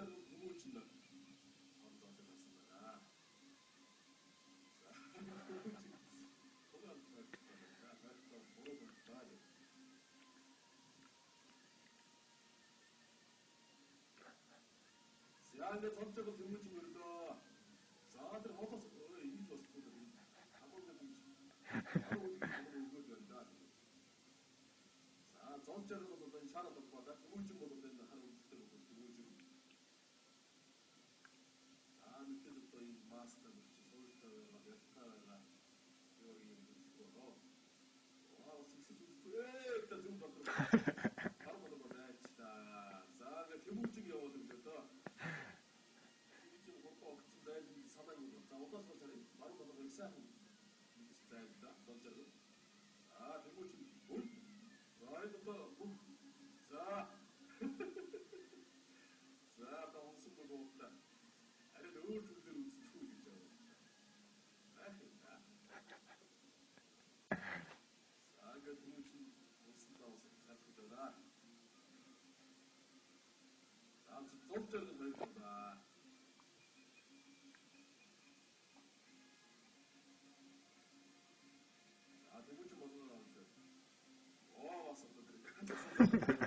жаргал Тэмүүжин он зоолог авсан байна. За Тэмүүжин томьёо байна. За буруу байна гэх. За ингээд зол жаргал Тэмүүжин өрлөө. За тэр хоолоос ингэж болохгүй юм. Хамаагүй юм. Хамаагүй өгөөд байна да. За зол жаргал бол энэ шар албаа да. Тэмүүжин бол энэ хар үлдэлтэй өгөөд Тэмүүжин. За мэдээж одоо энэ мастер чи суурьтай байгаа, ялтай байгаа. Юу юм бэ? Вау, сэгсэж үзгүй. Ээ, та зүг дотор. Хар болоо дайчлаа. За ингээд Тэмүүжин яваад өглөө доо. Тэмүүжин хурдан огцсон зайлшгүй санаагүй. За удаас бол царай баруун талаар их сайхан мэдээж зайлдаа. Зол жаргал. За Тэмүүжин үл. За энэ одоо бүх за за одоо унсан бөгөөд арай л өөр төрлөөр үзчихүү гэж байгаа юм. Байх юм да. За ингээд Тэмүүжин унсан даа салхиж байна. За зол жаргал байж байна. За Тэмүүжин болоо авч. Оо бас одоо тэр.